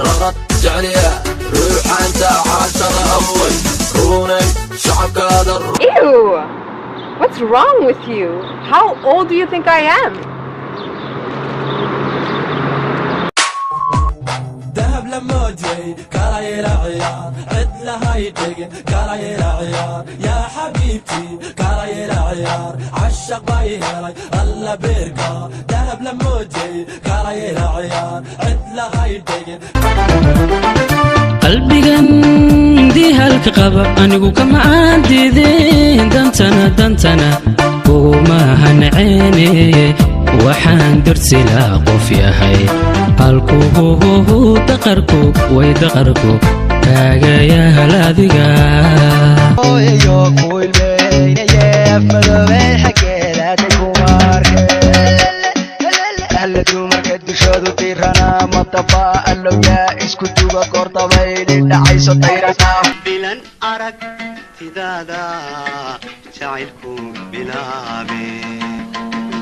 Rarad jecliya ruuxaanta caashaqa awey ruunay shacabkaada. Ew! What's wrong with you? How old do you think I am? Dahab la moodiyey kalayla ciyaar, cid lahay dhigin kalayla ciyaar, yaa xabiibtii kalayla ciyaar, cashaq bay helay alla beerka. Dahab la moodiyey kalayla ciyaar, cid lahay dhigin. Qalbigan dihalka qaba anigu kama aan diidin, dantana dantana kuguma hanceene, waxaan darsilaa qof yahay halkuhuhuhu daqarku way daqarku kaagayahal adiga. Dumarka dushoodu diirana madaba allowyaa isku duga goordabayli dhacayso dayrana. Bilan aragtidaada jacaylku bilaabe,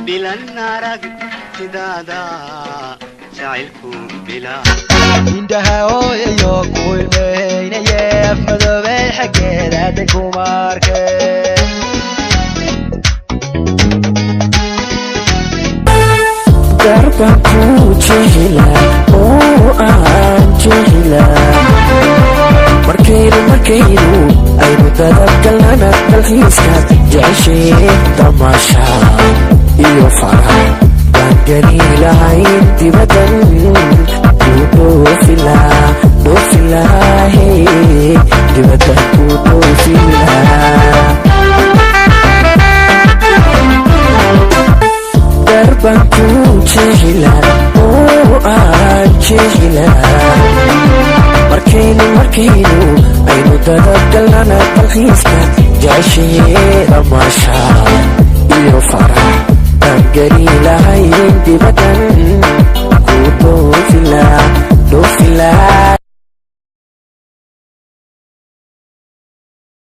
bilan aragtidaada jacaylku bilaabe. Indhaha ooyayo ku ilmeynaye, afmadoobey xaggeeda day kuma arkeen. Darbaan ku jeclaa oo aan jeclaa, markaynu markaynu aynu dadabgalnana dalxiiska jeceshee, damaasha iyo farax baan geli lahayn, dibaddan ku dhoofilaa dhoofilaahe, dibaddan ku dhoofilaa. Darbaan ku jeclaa oo aan jeclaa, markaynu markaynu aynu dadabgalnana dalxiiska jeceshee, damaasha iyo farax baan geli lahayn, dibaddan